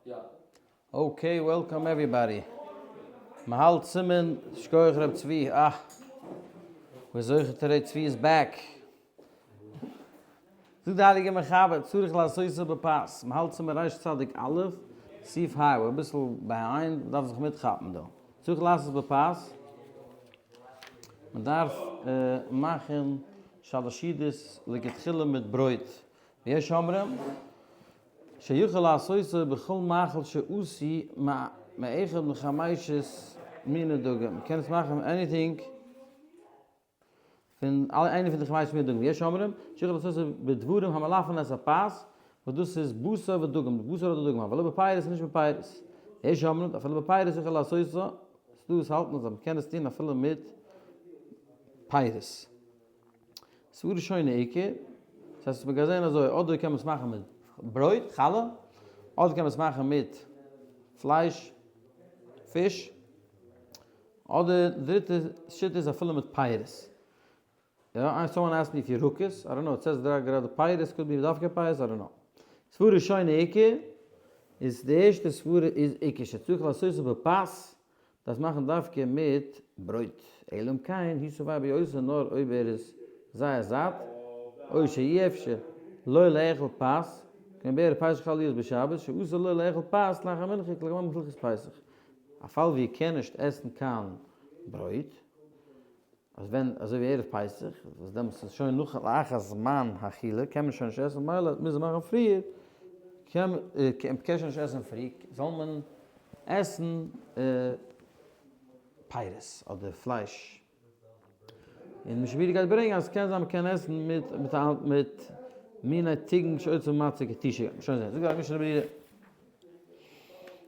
Okay welcome everybody. מ'האלט סימן שכוח ר' צבי אה. we're זוכה to ר' צבי is back. זאגט די הייליגע מחבר צריך לעשותו בפת. מ'האלט סימן ריש צדיק א', סעיף ה', we're אביסל behind, מ'דארף זיך מיטכאפן דא. צריך לעשות בפת. מ'דארף מאכן שאלעשידעס לכתחילה מיט ברויט. ויש אומרים שיכול לעשותו בכל מאכל שעשוי מאחד מחמשת מיני דגים, מ'קען עס מאכן anything פון איינע פון די חמשת מיני דגים, ויש אומרים שיכול לעשותו בדברים המלפין את הפת, וואס דאס איז בשר ודגים, בשר אדער דגים, אבל לא בפירות נישט בפירות, ויש אומרים אפילו בפירות יכול לעשותו, ס'דא וואס האלטן אז מ'קען עס טון אפילו מיט פירות. סברה שונה עיקר, דאס הייסט מ'קען זען אזוי, אדער קען מען עס מאכן מיט ברויט, חלה, אדער קען מען עס מאכן מיט פלייש, פיש, אדער די דריטע שיטה איז אפילו מיט פירות. יא, someone asked me if ירקות, I don't know, it says גראדע פירות, could be דווקא פירות, I don't know. סברה שונה עיקר, איז די ערשטע סברה איז עיקר שצריך לעשותו בפת, דארפסט מאכן דווקא מיט ברויט, אלא אם כן הוא שבע ביותר נאר אויב ער איז זייער זאט, או שאי אפשר לו לאכול פת, כגון בערב פסח שחל להיות בשבת, שאסור לו לאכול פת לאחר מנחה כלגמר הלכות פסח. א פאל ווי ער קען נישט עסן קיין ברויט, אז ווען אזוי ווי ערב פסח, וואס דעמאלטס איז שוין נאך לאחר זמן האכילה, קען מען שוין נישט עסן, מילא מוז מען מאכן פריער, קען מען שוין נישט עסן פרי, זאל מען עסן פירות אדער פלייש. און משנה ברורה גייט ברענגען אז ס'קען זיין מ'קען עסן מיט מיט מיני טיגן שעושים מצה כתישה, גייט מען שוין זען. זאגט די משנה ברורה.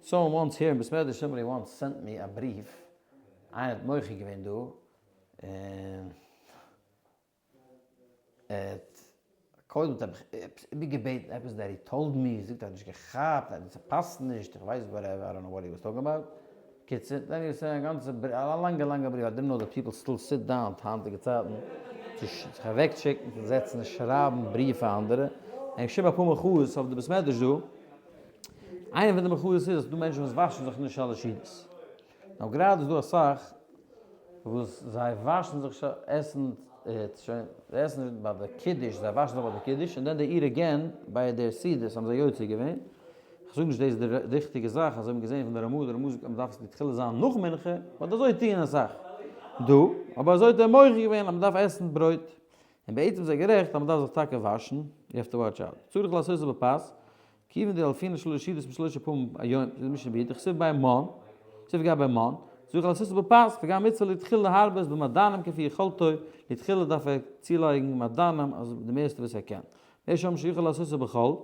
Someone once here in בית מדרש somebody once sent me א בריוו, איינער האט מוחה געווען דא, און ער האט קודם האט ער מיך עפעס איבערגעבעטן עפעס that he told me, זאגט ער האט נישט געכאפט, אז ס'פאסט נישט, איך ווייס whatever, I don't know what he was talking about, קיצור, then he was saying א גאנצע בריוו, א לאנגע לאנגע בריוו, I didn't know that people still sit down היינטיגע צייטן צו זיך אוועקשיקן, צו זעצן און שרייבן בריוו פאר אנדערע, און געשריבן אפאר מחאות אויף די בית מדרש דא, איינע פון די מחאות איז אז ס'דא מענטשן וואס וואשן זיך נישט שלש סעודות. נאר גראדע איז דא אסאך וואס זיי וואשן זיך עסן שוין זיי עסן ביי די קידוש זיי וואשן זיך ביי די קידוש און then they eat again ביי די סעודות האבן זיי יוצא געווען, כ'זאג נישט דאס איז די ריכטיגע זאך אזוי האט מען געזען פון די רמא, די רמא זאגט אז מ'דארף עס לכתחילה זיין נאך מנחה, but אזוי טוען אסאך דא, אבער אזוי האט ער מוחה געווען אז מ'דארף עסן ברויט, און בעצם איז ער גערעכט אז מ'דארף זיך טאקע וואשן, you have to watch out, צריך לעשות בפת, כיוון דילפינן שלש סעודות משלושה פעמים ביום, זאגט די משנה ברורה, דכתיב ביה מן, כתיב גבי מן, צריך לעשות בפת, וגם מצוה לכתחילה להרבות במעדנים כפי יכולתו, לכתחילה דארף ער צולייגן מעדנים אז די מערסטע וואס ער קען. ויש אומרים שיכול לעשות בחול,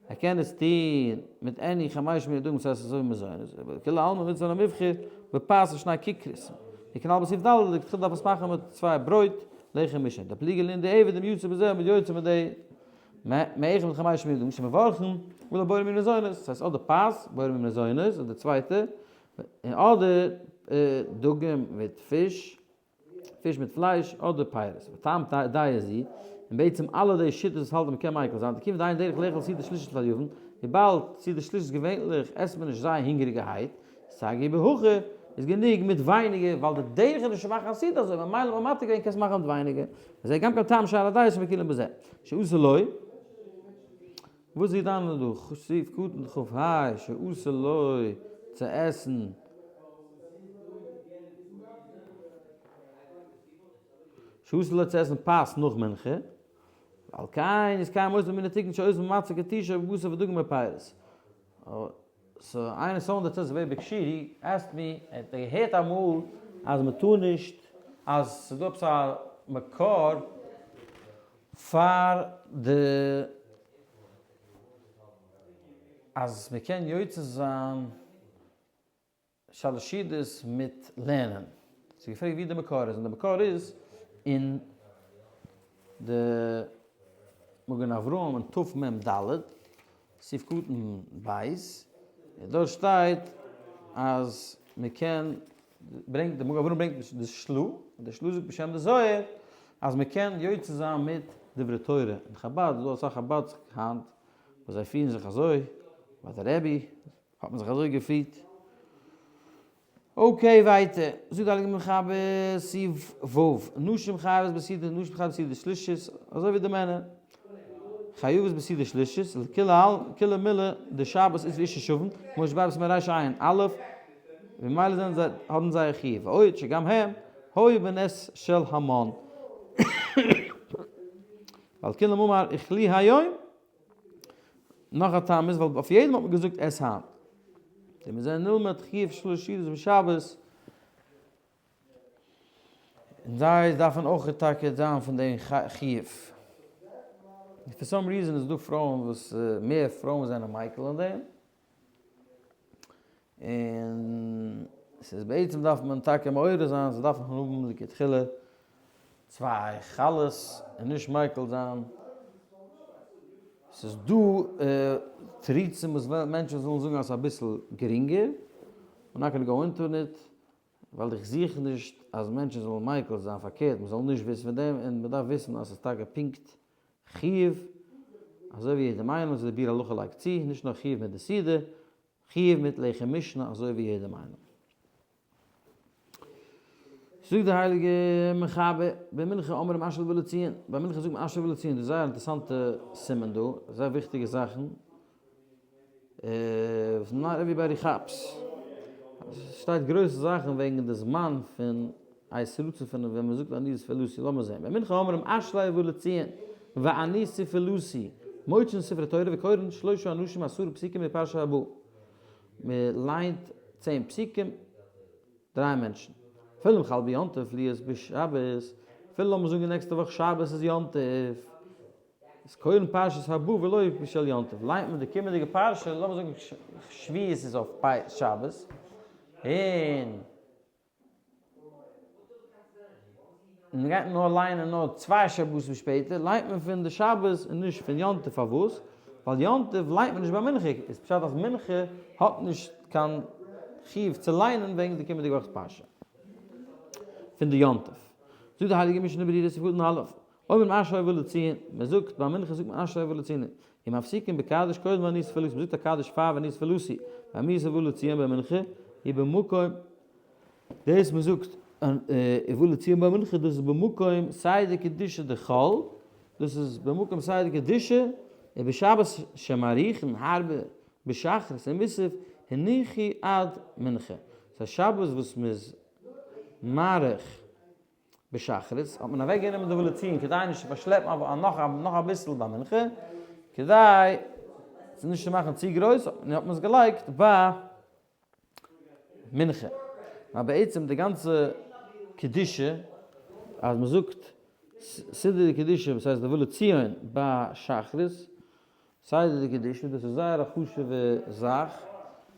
ער קען עס טוהן מיט any חמש מיני דגים ס'הייסט אזוי ווי מזונות, אבער כולי עלמא מצוה למבחר בפת ושני כיכרות, וכנל בסעיף ד' לכתחילה דארף עס מאכן מיט צוויי ברויט, לחם משנה, דפליגי לענין דיעבד אם יצא בזה און יוצא מיט די מאחד מחמשת מיני דגים שמברכין עליו בורא מיני מזונות, דאס הייסט אדער פת, בורא מיני מזונות, אדער צווייטע, און אדער דגים מיט פיש, פיש מיט פלייש, אדער פירות. וטעם דעה זו, און בעצם אלע די שיטות וואס האלטן מ'קען מיקל זיין, דכיון דאין דרך לאכול סעודה שלישית חייבין, וויבאלד סעודה שלישית געווענליך עסט מען נישט זייער הונגעריגערהייט, סגי בהכי איז גענוג מיט ווייניגער ווייל די דרך איז נישט צו מאכן א סעודה אזוי ממילא האט מען מתיר געווען קענסט מאכן מיט ווייניגער וזה גם כן טעם שאר הדעות שמקילין בזה שאסור לו וואס איז דיין דא סעיף קטן כ ה שאסור לו צו עסן שאסור לו צו עסן פת נאך מנחה ועל כן איז קיים אויס במיני תיקון שעושים מצה כתישה ובשר ודגים ופירות. so איינער someone that says very big שיעור he asked me ער האט געהערט אמאל אז מען טאר נישט אז ס'איז דא עפעס א מקור פאר די אז מען קען יוצא זיין שלשידעס מיט לערנען. ס'איז געפרעגט ווי די מקור איז, און די מקור איז אין די מגן אברהם אין תמ ד, סעיף קטן ב', און דארט שטייט אז מען קען, ברענגט די מגן אברהם ברענגט די של"ה, און די של"ה זאגט בשם די זוהר אז מען קען יוצא זיין מיט דברי תורה, אין חבד איז דא אסאך חבד'ס היינט וואס זיי פירן זיך אזוי. ביי די רבי האט מען זיך אזוי געפירט. okay ווייטער, זאגט די הייליגע מחבר סעיף ו', נשים חייבות בסעודה, נשים חייבות בסעודה שלישית, אזוי ווי די מענער חייבות בסעודה שלישית, לכולי מילי דשבת איז ואישה שווין, כמו שבא בסימן רע"א, ממילא זענען זיי האבן זיי א חיוב, ועוד שגם הם היו בנס של המן. ועל כולם אמר אכלו היום, נאך א טעם איז ווייל אויף יעדעם האט מען געזאגט עס היינט. ומזה נלמד חיוב שלש סעודות בשבת, און זיי דארפן אויך טאקע זיין פון דעם חיוב. for some reason איז דא פרויען וואס מער פרויען זענען מיקל אין דעם. און ס'איז בעצם דארף מען טאקע מעורר זיין, זיי דארפן האבן לכתחילה צוויי חלות און נישט מיקל זיין. ס'איז דא תירוצים וואס מענטשן זאלן זאגן אז ס'איז אביסל גרינגער, we're not gonna go into it, ווייל איך זוך נישט אז מענטשן זאלן מיקל זיין, פארקערט מ'זאל נישט וויסן פון דעם, און מ'דארף וויסן אז ס'איז טאקע פונקט חיוב, אזוי ווי יעדעם איינעם, אזוי די ביאור הלכה לייגט צו, נישט נאר חיוב מיט די סעודה, חיוב מיט לחם משנה אזוי ווי יעדעם איינעם. זאגט דער הייליגער מחבר, במנחה אומרים אשרי ובא לציון, ביי מנחה זאגט מען אשרי ובא לציון, דאס איז זייער אינטערעסאנטע סימן דא, זייער וויכטיגע זאכן, וואס not everybody כאפס. עס שטייט גרויסע זאכן וועגן די זמן פון עת רצון פון ווען מען זאגט אני תפלתי, לאמיר זען, במנחה אומרים אשרי ובא לציון ואני תפלתי, מוציאין ספרי תורה וקורין שלושה אנשים עשרה פסוקים מפרשה הבאה, מען ליינט צען פסוקים, דריי מענטשן. אפילו אם חל ביום טוב להיות בשבת, אפילו לאמיר זאגן נעקסטע וואך שבת איז יום טוב, איז קורין פרשת הבא ולא בשל יום טוב, ליינט מען די קומענדיגע פרשה, לאמיר זאגן שבועות איז אויף שבת, און מען גייט נאר ליינען נאר צוויי שבתים שפעטער, ליינט מען פון די שבת און נישט פון יום טוב, פארוואס? ווייל יום טוב ליינט מען נישט ביי מנחה, איז פשט אז מנחה האט נישט קיין חיוב צו ליינען וועגן די קומענדיגע וואכ'ס פרשה פון די יום טוב. זאגט די הייליגע משנה ברורה סעיף קטן א', אומרים אשרי ובא לציון, מען זאגט ביי מנחה זאגט מען אשרי ובא לציון, ומפסיקין בקדיש קודם ואני תפלתי, מען זאגט א קדיש פאר ואני תפלתי, ואמירת ובא לציון במנחה, היא במקום, דאס מען זאגט ובא לציון במנחה דאס איז במקום סיי די קדושה דחול, דאס איז במקום סיי די קדושה, ובשבת שמאריכין הרבה בשחרית ומוסף הניחו עד מנחה, ס'איז א שבת וואס מען איז מאריך בשחרית האט מען אוועק גענומען די ובא לציון כדי נישט צו פארשלעפן נאך נאך אביסל ביי מנחה, כדי עס נישט צו מאכן צו גרויס האט מען עס געלייגט ביי מנחה. נאר בעצם די גאנצע קדושה אז מען זאגט סידור דקדושה וואס הייסט די ובא לציון ביי שחרית, סדר דקדושה, דאס איז זייער א חשוב'ע זאך,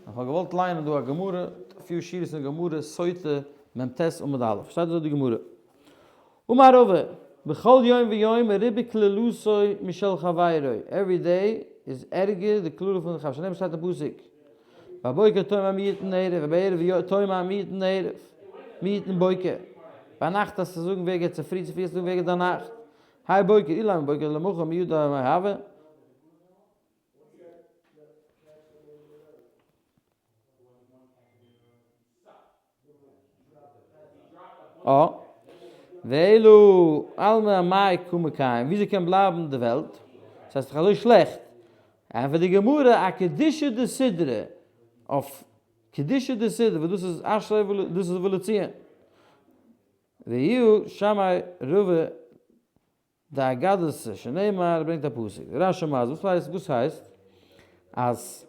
און כ'האב געוואלט ליינען דא א גמרא, א few שורות אין גמרא, סוטה מ"ט עמוד א', שטייט אזוי די גמרא, אמר רבא, בכל יום ויום מרובה קללתו משל חברו, every day איז ערגער די קללה פון די חבר, שנאמר שטייט אין פסוק, בבוקר תאמר מי יתן ערב, ובערב תאמר מי יתן ערב, מי יתן בוקר, ביינאכט האסטו זאגן ווער געבט צופרי, צופרי האסטו זאגן ווער געבט ביינאכט, האי בוקר אילימא בוקר למחר מי ידע מאי הוה. א. ואלא עלמא אמאי קא מקיים, וויאזוי קען בלייבן די וועלט? ס'הייסט דאך אזוי שלעכט. ענטפערט די גמרא, אקדושה דסידרא, אויף קדושה דסידרא, וואס דאס איז אשרי דאס איז ובא לציון. ויהיו שמאי רבא דאגדתא שנאמר ברענגט א פסוק רש"י מז וואס הייסט וואס הייסט אז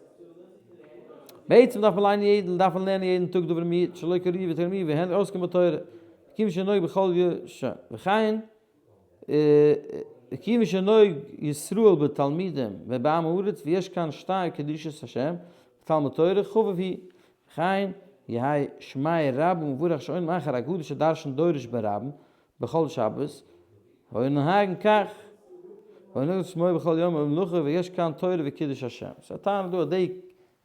בעצם דארף מען ליינען יעדן דארף מען לערנען יעדן טאג דבר מיעוט שלא קרי' ותרמי והן עוסקים בתורה כיוון שנוהג בכל ש וכן כיוון שנוהג ישראל בתלמידים ובעם הארץ ויש כאן שתי קדושת השם תלמוד תורה חביב היא וכן יהא שמיה רבא מברך שעון מאחר הגדול שדרשן דורש ברבים בכל שבת, היו נוהגין כך, היו נוהגין שמו בכל יום ומלאכה ויש כאן תורה וקידוש השם. ס'איז א טענה דא אז די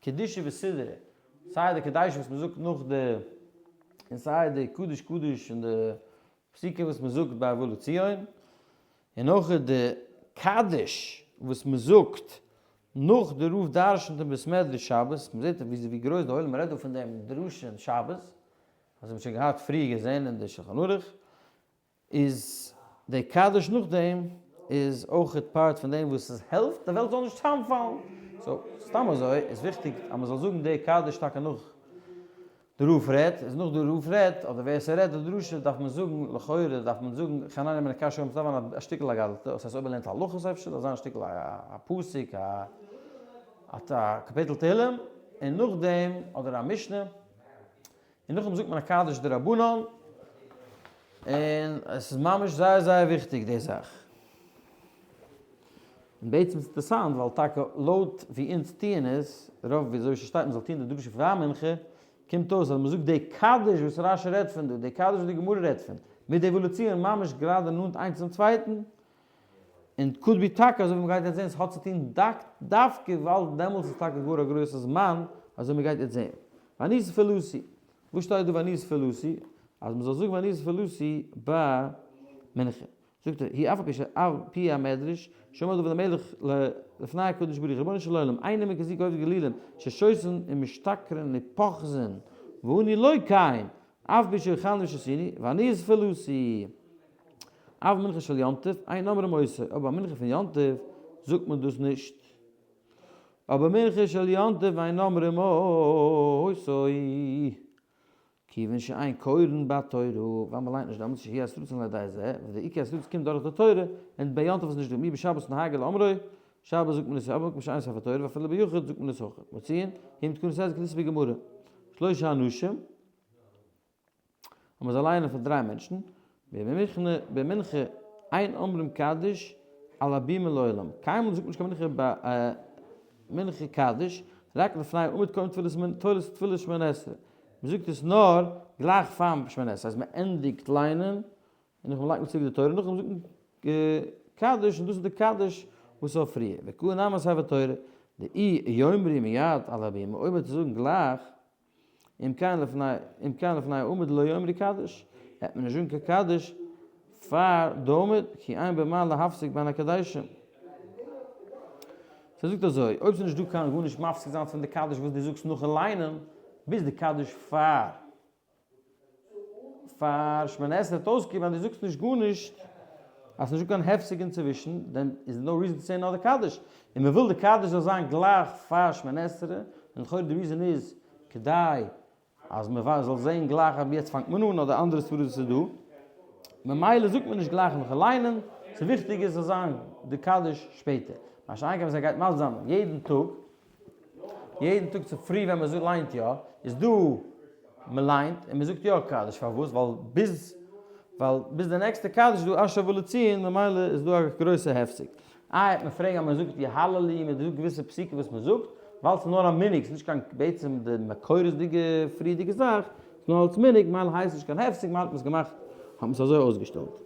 קדושה וסדרה, סיי די קדש וואס מ'זאגט נאך די, און סיי די קדוש קדוש און די פסוקים וואס מ'זאגט ביי ובא לציון, און אויך די קדיש וואס מ'זאגט. נאך די רב דרשנ'ט אין בית מדרש שבת, מען זעט ווי גרויס די עולם רעדט דא פון דעם דרשה אין שבת, וואס מ'האט שוין געהאט פריער געזען אין די שלחן ערוך, איז די קדיש נאכדעם איז אויכעט part פון דעם וואס עס העלפט די וועלט זאל נישט צוזאמפאלן. so סתם אזוי איז וויכטיג אז מ'זאל זאגן די קדיש טאקע נאך די רב רעדט, איז נאך די רב רעדט אדער ווער ס'רעדט די דרשה דארף מען זאגן, לכאורה דארף מען זאגן חנניה בן עקשיא אומר, ס'דארף זיין א שטיקל אגדתא, דאס הייסט אויב ער לערנט הלכות אפשר דארף זיין א שטיקל א פסוק א קאפיטל תהילים און נאכדעם אדער א משנה. און נאכדעם זאגט מען א קדיש דרבנן, און עס איז ממש זייער זייער וויכטיג די זאך. און בעצם איז אינטערעסאנט ווייל טאקע לויט ווי אונז טוען עס, רוב ווי אזוי ס'שטייט מ'זאל טוען די דרשה פאר מנחה, קומט אויס אז מ'זאגט די קדיש וואס רשי רעדט פון דא, די קדיש וואס די גמרא רעדט פון, מיט די ובא לציון ממש גראדע נאנט איינס צום צווייטן, און could be טאקע אזוי ווי מ'גייט יעצט זען ס'האט צו טון דווקא ווייל דעמאלטס איז טאקע גאר א גרויסע זמן אזוי מ'גייט יעצט זען. ואני תפלתי. וואס שטייט דא ואני תפלתי? אז מ'זאל זאגן ואני תפלתי ביי מנחה. זאגט ער, היא אף על פי שעל פי המדרש שאמר דוד המלך לפני הקדוש ברוך הוא רבונו של עולם אין אומה כזו כעובדי גלילים ששותין ומשתכרין ופוחזין ואנו לא כן אף פי שאכלנו ושתינו ואני תפלתי. אף מנחה של יום טוב, אין אומרים אותו, אבער ביי מנחה פון יום טוב זאגט מען דאס נישט. אבער מנחה של יום טוב אין אומרים אותו, כיוון שאין קורין בתורה, ווייל מען ליינט נישט דעמאלטס שהוא עת רצון על ידי זה, וואס די עיקר עת רצון קומט דורך די תורה, און ביי יום טוב איז נישט דא, מיהו בשבת נהגו לאומרו, שבת זאגט מען עס אבער במקום שאין ספר תורה ואפילו ביחיד זאגט מען עס אויך. מוציאין, הם תקנת עזרא כדאיתא בגמרא. שלושה אנשים. אז מען זאל לייענען פאר דריי מענטשן, במנחה אין אומרים קדיש על הבימה לעולם, קיינמאל זאגט מען נישט קיין מנחה ביי מנחה קדיש, רק לפני עמוד קודם תפילת תפילת שמונה עשרה, מען זאגט עס נאר גלייך פארן שמונה עשרה, אז מען ענדיגט ליינען, און נאכדעם לייגט מען צוריק די תורה, נאכדעם זאגט מען קדיש, און דאס איז די קדיש וואס איז אויף פריער, וקאי נמי ספר תורה, דאי יאמרו מיד על הבימה, אויב מען וועט עס זאגן גלייך, אם כן לפני אם כן לפני העמוד לא יאמרו קדיש, העט מען נישט זאגן קיין קדיש פאר די עמוד, כי אין במה להפסיק בין הקדשים. ס'זאגט אזוי, אויב ס'איז נישט דא קיין גארנישט מפסיק זיין פון די קדיש וואס דו זאגסט נאכן ליינען, ביז די קדיש פאר פאר שמונה עשרה וועט אויסקומען אז דו זאגסט נישט גארנישט, אז ס'נישט דא קיין הפסק אינצווישן, then איז no reason to say another קדיש, און מ'וויל די קדיש זאל זיין גלייך פאר שמונה עשרה, און לכאורה די reason איז כדי אז מ'זאל זען גלייך אז יעצט פאנגט מען אן אדער אנדערע סברות וואס איז דא, ממילא זאגט מען נישט גלייך נאכן ליינען, ס'וויכטיג איז ס'זאל זיין די קדיש שפעטער, מה שאין כן ווען ס'גייט מסביר זיין יעדן טאג. יעדן טאג צופרי ווען מען ליינט יא, איז דא מען ליינט און מען זאגט יא קדיש, פארוואס? ווייל ביז ווייל ביז די נעקסטע קדיש איז דא אשר ולציון ממילא איז דא א גרויסע הפסק. איי וועט מען פרעגן אז מען זאגט יהללו מען זאגט געוויסע פסוקים וואס מען זאגט, ווייל ס'איז נאר א מנהג ס'איז נישט קיין בעצם די מקורות'דיגע פריערדיגע זאך, ס'איז נאר אלס מנהג ממילא הייסט נישט קיין הפסק ממילא האט מען עס געמאכט האט מען עס אזוי אויסגעשטעלט.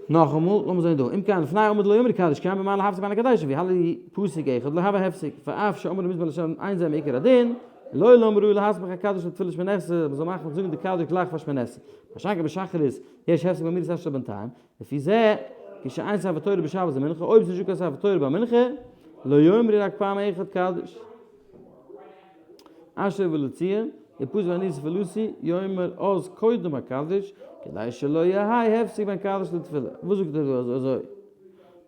נאכאמאל, לאמיר זען דא, אם כן לפני העמוד לא יאמרו קדיש כי אין במה להפסיק בין הקדשים, ויהללו פסוק אחד לא הוי הפסק, ואף שאמרו מזמור לשם אין זה מעיקר הדין, לעולם ראוי להסמיך הקדיש לתפילת שמונה עשרה, מ'זאל מאכן זאגן די קדיש גלייך פאר שמונה עשרה. מה שאין כן בשחרית, יש הפסק באמירת אשר בינתיים, לפי זה, כשאין ספר תורה בשבת במנחה, אויב ס'נישטא קיין ספר תורה ביי מנחה, לא יאמרו רק פעם אחת קדיש. אשר ולציון, ופסוק ואני תפלתי, יאמר אז קודם הקדיש, כדי שלא יהא הפסק בין קדיש לתפילה. וואס זאגט ער דא אזוי?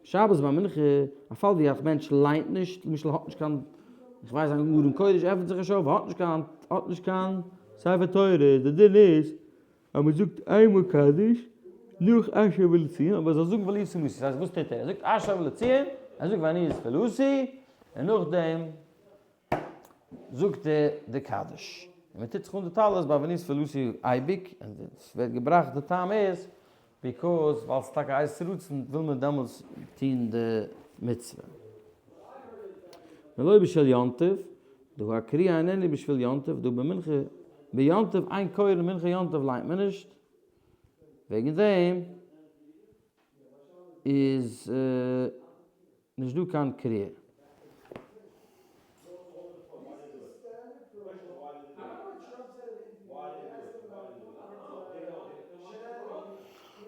שבת ביי מנחה, א פאל ווי א מענטש ליינט נישט, למשל האט נישט קיין, איך ווייס זיין ארון קודש עפנט זיך נישט אויף, האט נישט קיין, האט נישט קיין ספר תורה, די דין איז אז מען זאגט איינמאל קדיש נאך אשר ולציון, אבער ער זאל זאגן ואני תפלתי, דאס הייסט וואס טוט ער? ער זאגט אשר ולציון, ער זאגט ואני תפלתי, און נאכדעם זאגט ער די קדיש, און מען טוט זיך אן די טלית ביי ואני תפלתי אייביג, און עס ווערט געבראכט די טעם איז because ווייל ס'איז טאקע עת רצון וויל מען דעמאלטס טון די מצוה. ולא בשל יום טוב, דהא הקריאה איננה בשביל יום טוב, דהא במנחה, ביום טוב אין קורין מנחה יום טוב ליינט מען נישט, וועגן דעם איז נישט דא קיין קריאה.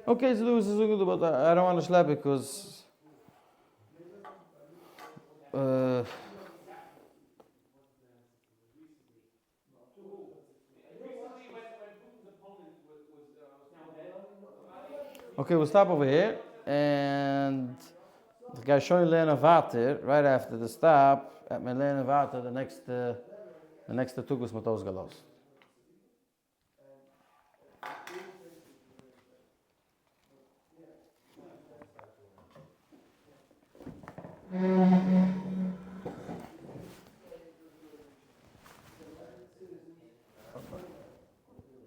okay, ס'דא וואס צו זאגן דא but I don't wanna שלעפ because. Okay, we'll stop over here, and איך גיי שוין לערנען ווייטער, right after the stop, וועט מען לערנען ווייטער די נעקסטע, די נעקסטע טאג וואס מ'האט אויסגעלאזט.